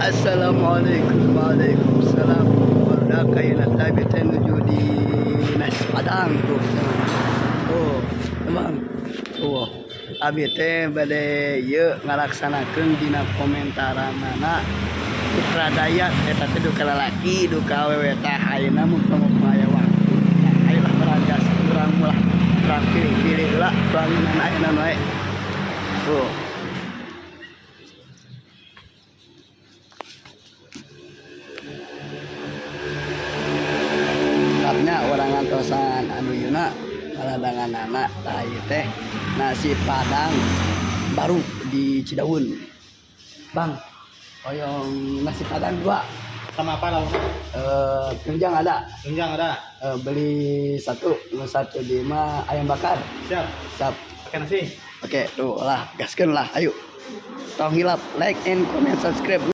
Assalamualaikum. Waalaikumsalam. Barudak, ayeuna teh abi teh nuju di nasi Padang tuh. Tuh, emang tuh abi teh bade ieu ngalaksanakeun dina komentaranana Putra Dayat eta teh duka lalaki duka awewe. Tah, ayeuna mun aya waktu, ayolah berangkat urang mulah, urang pilih-pilih lah bangunan ayeuna wae tuh. Artinya urang ngantosan anu yeuna paladanganana. Tah, ieu teh nasi Padang baru di Cidaun. Bang, hoyong nasi Padang dua. Sama apa lauknya? Eh, tunjang ada? Tunjang ada. Eh, beli satu, nu satu lima ayam bakar. Siap. Siap. Pakai nasi. Oke, tuh lah, gaskeun lah, ayo. Tong hilap like and comment, subscribe.